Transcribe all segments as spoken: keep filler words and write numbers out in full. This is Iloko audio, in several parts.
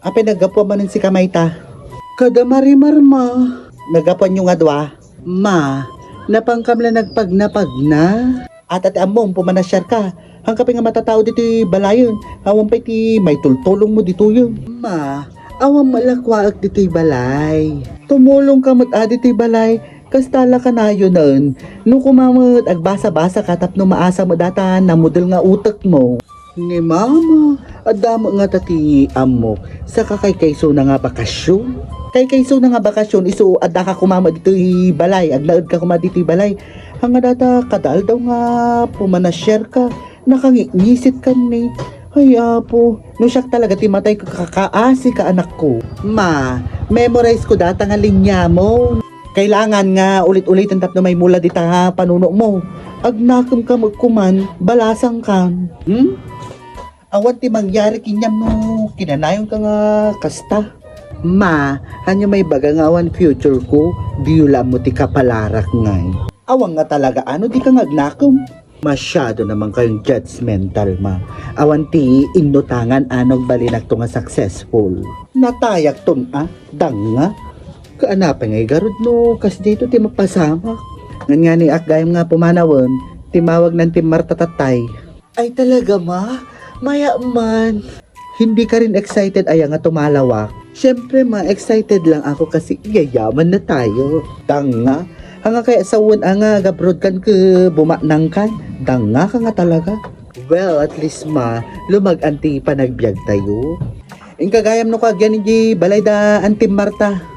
Apay naggapuan manen sika mayta? Kada Marimar, ma. Naggapuanyo nga dua? Ma, napankam la nagpagnapagna. Ata ti ammom, pumanasiarka. Haanka pay nga matatao ditoy balayen. Awan pay ti maitultulongmo ditoyen. Ma, awan met lakuaek ditoy balay. Tumulongka met a ditoy balay. Kasta la kanayonen. No kuma met agbasa-basaka tapno maasa met data namudel nga utekmo. Ni mama, adda met ngata ti ammok. Saka kaykaysona nga bakasyon. Kaykaysona nga bakasyon, isu addaka kuma met ditoy balay. Agnaedka kuma ditoy balay. Haan nga data kada aldaw nga pumanasiarka. Nakangitngisitkan ni. Ay, Apo, no siak talaga ti matay, kakaasika, anakko. Ma, memorize ko data nga linyamo. Kailangan nga ulit-uliten tapno maimula dita panunomo. Agnakemka met kuman, balasangkan. Hmm? Awan ti mangyari kenka no kinanayonka nga kasta. Ma, ania maibaga nga awan future ko? Diyo la ammo ti kapalarak ngay. Awan nga talaga, ano, dika nga agnakem? Masyado naman kayong judgmental, ma. Awan ti innutangan a nagbalinakto nga successful. Natayakton, a? Danga? Kaanapay nga igarud no kasdito ti mapasamak. Ngan ngani ak gayam nga pumanawen, timawag nan ti Marta tatay. Ay talaga, ma? Maya man. Hindi ka rin excited aya nga tumalawak? Siyempre, ma, excited lang ako kasi yayaman na tayo. Danga, haan nga kaya sawen a nga agabroad kan ke bumaknang kan? Danga ka nga talaga. Well, at least, ma, lumag-an ti panagbiag tayo. Inka gayam no kaagyan iti balay da Auntie Marta.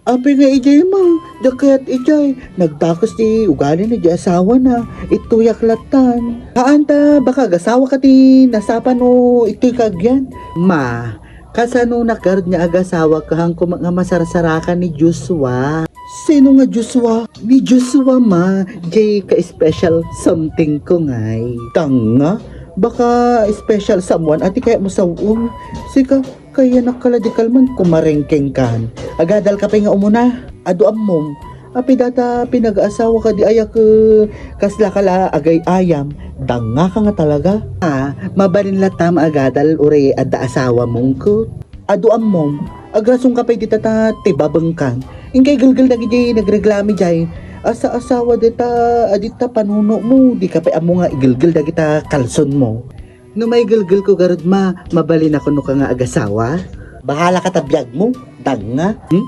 Apay nga idiay, ma, diak kayat idiay. Nagdakes ti ugali na di asawana. Ituyak latan. Haan ta, baka agasawa ka ti nasapa no itoy kaagyan. Ma, kasano nakarud nga agasawa ka haan ko nga masarsarakan ni Joshua? Sino nga Joshua? Ni Joshua, ma, jay ka-special something ko ngay. Tanga, baka special someone, ati kaya mo sawen. Sika, Kayanak ka la di kalman kumarengkeng kan. Agadal ka pay nga umuna. Adu ammom. Apay data pinagaasawa ka di ayak, eh, kasla ka la agay-ayam. Danga ka nga talaga. Ah, mabalin latta nga agadal uray adda asawa mo, ungkot. Adu ammom. Agrason ka pay dita ta ti babengkan. Inkay gelgel dagiti nagreglami jay. Asa asawa dita, adita panuno mo. Di ka pay ammo nga igelgel dagita kalson mo. No maigelgelko garud, ma, mabalinakon no ka nga agasawa? Bahalaka ta biagmo, danga. Hmm?